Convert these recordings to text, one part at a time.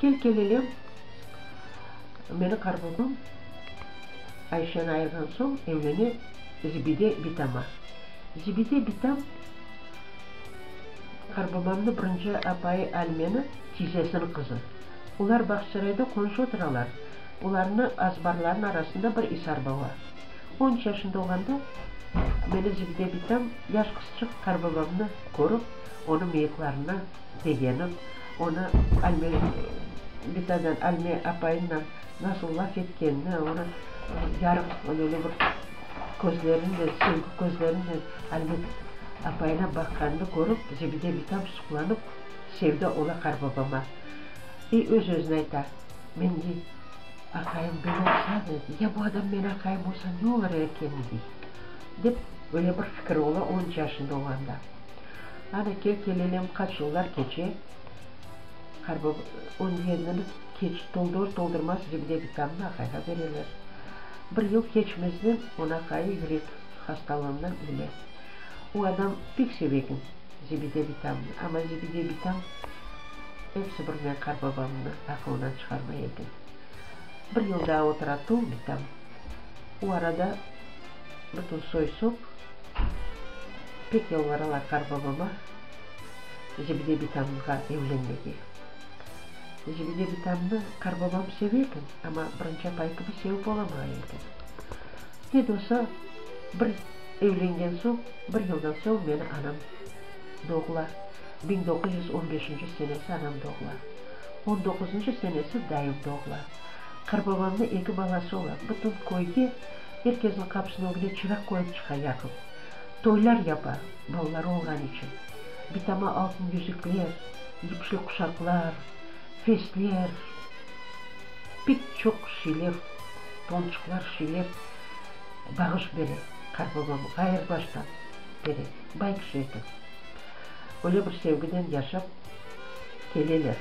Kel kelelem, meni qarbabam Ayşeni ayırğan soñ evlene Zibide bitama. Zibide bitam qarbabamnı birinci apayı Almeni tizesiniñ qızı. Olar Bağçasarayda qonşu oturalar. Olarnı azbarlarınıñ arasında bir isar baba. On üç yaşında olğanda meni Zibide bitam yaş qızçıq qarbabamnı körip, onıñ mıyıqlarını begenip, onı Alme bitadan, Alme apayından nasıl laf etkenini, onı yarıq öyle bir közlerinen, sevgi közlerinen Alme apayına baqqanını körip, Zibide bitam suqlanıp, sevda ola qarbabama. İ öz-özüne ayta, Men, dey, aqayım ben olsa da, ya bu adam meni aqayım olsa ne olur eken, dey, dep öyle bir fikri ola on üç yaşında olğanda. Ana, kel-kelelem qaç yıllar keçe, qarbaba on yedini keç toldurır-toldurmaz Zibide bitamnı aqayğa bereler. Bir yıl keçmezden onı aqayı yürek hastalığından öle. O adam pek seve eken Zibide bitamnı, amma Zibide bitam episi bir men qarbabamnı aqılından çıqarmay eken. Bir yıl daa otura tul bitam. O arada bütün soy-sop pek yalvaralar qarbabama Zibide bitamğa evlenmege. Zibide bitamnı qarbabam seve eken, amma birinci apayı kibi sevip olamay eken. Ne de olsa, bir evlengen soñ, bir yıldan soñ meni anam doğula. 1915-nci senesi anam doğula. On doquzıncı senesi dayım doğula. Qarbabamnı eki balası ola. Bütün köyge, er kesniñ qapısınıñ ögüne çıraq qoyıp çıqa yaqıp. Toylar yapa, balaları olğanı içün. Bitama altın yüzükler, yipşli quşaqlar, fesler, pek çoq şeyler, tonçıqlar, şeyler bağış bere qarbabam, ğayır baştan bere. Bay kişi eken. Öyle bir sevgiden yaşap keleler.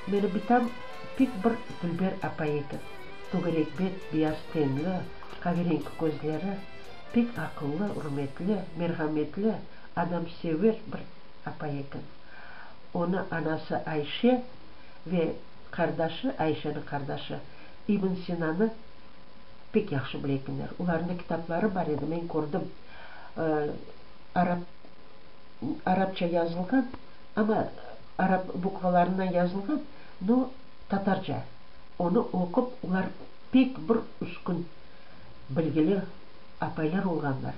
Meni bitam pek bir dülber apay eken. Tögerek bet, beyaz tenli, qaverenki közleri, pek aqıllı, ürmetli, merhametli, adamsever bir apay eken. Onı anası Ayşe ve qardaşı, Ayşeniñ qardaşı İbn Sinanı pek yahşı bile ekenler. Olarnıñ kitapları bar edi, men kördim. Arap, arapça yazılğan, amma arap bukvalarından yazılğan, no tatarca. Onı oqup, olar pek bir üskün, bilgili apaylar olğanlar.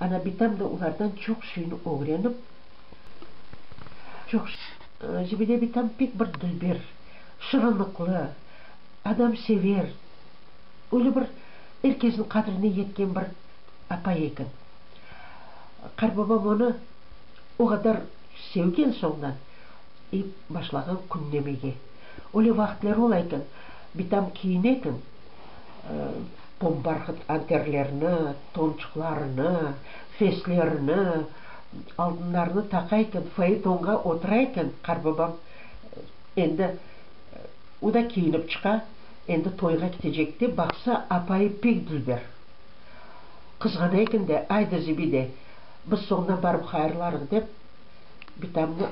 Ana bitam da olardan çoq şeyni ögrenip, çoq. Zibide bitam pek bir dülber, şırınlıqlı, adamsever, öyle bir er kesniñ qadrine yetken bir apay eken. Qartbabam onı o qadar sevgen soñdan ep başlağan künlemege. Öyle vaqıtları ola eken, bitam kiyine eken, pombarhıt anterlerini, tonçıqlarını, feslerini, altınlarını taqa eken, faetonğa otura eken, qartbabam endi o da kiyinip çıqa, endi toyğa ketecek dep, baqsa, apayı pek dülber. Qızğana eken de, Aydı, Zibide, biz soñdan barıp hayırlarıq, dep, bitamnı.